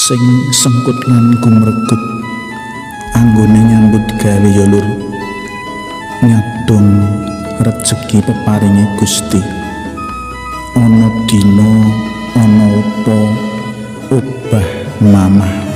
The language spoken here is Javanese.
Sing sengkut lan gumregut anggone nyambut gawe ya, Lur, nyadong rejeki peparinge Gusti. Ana dina ana apa obah mamah.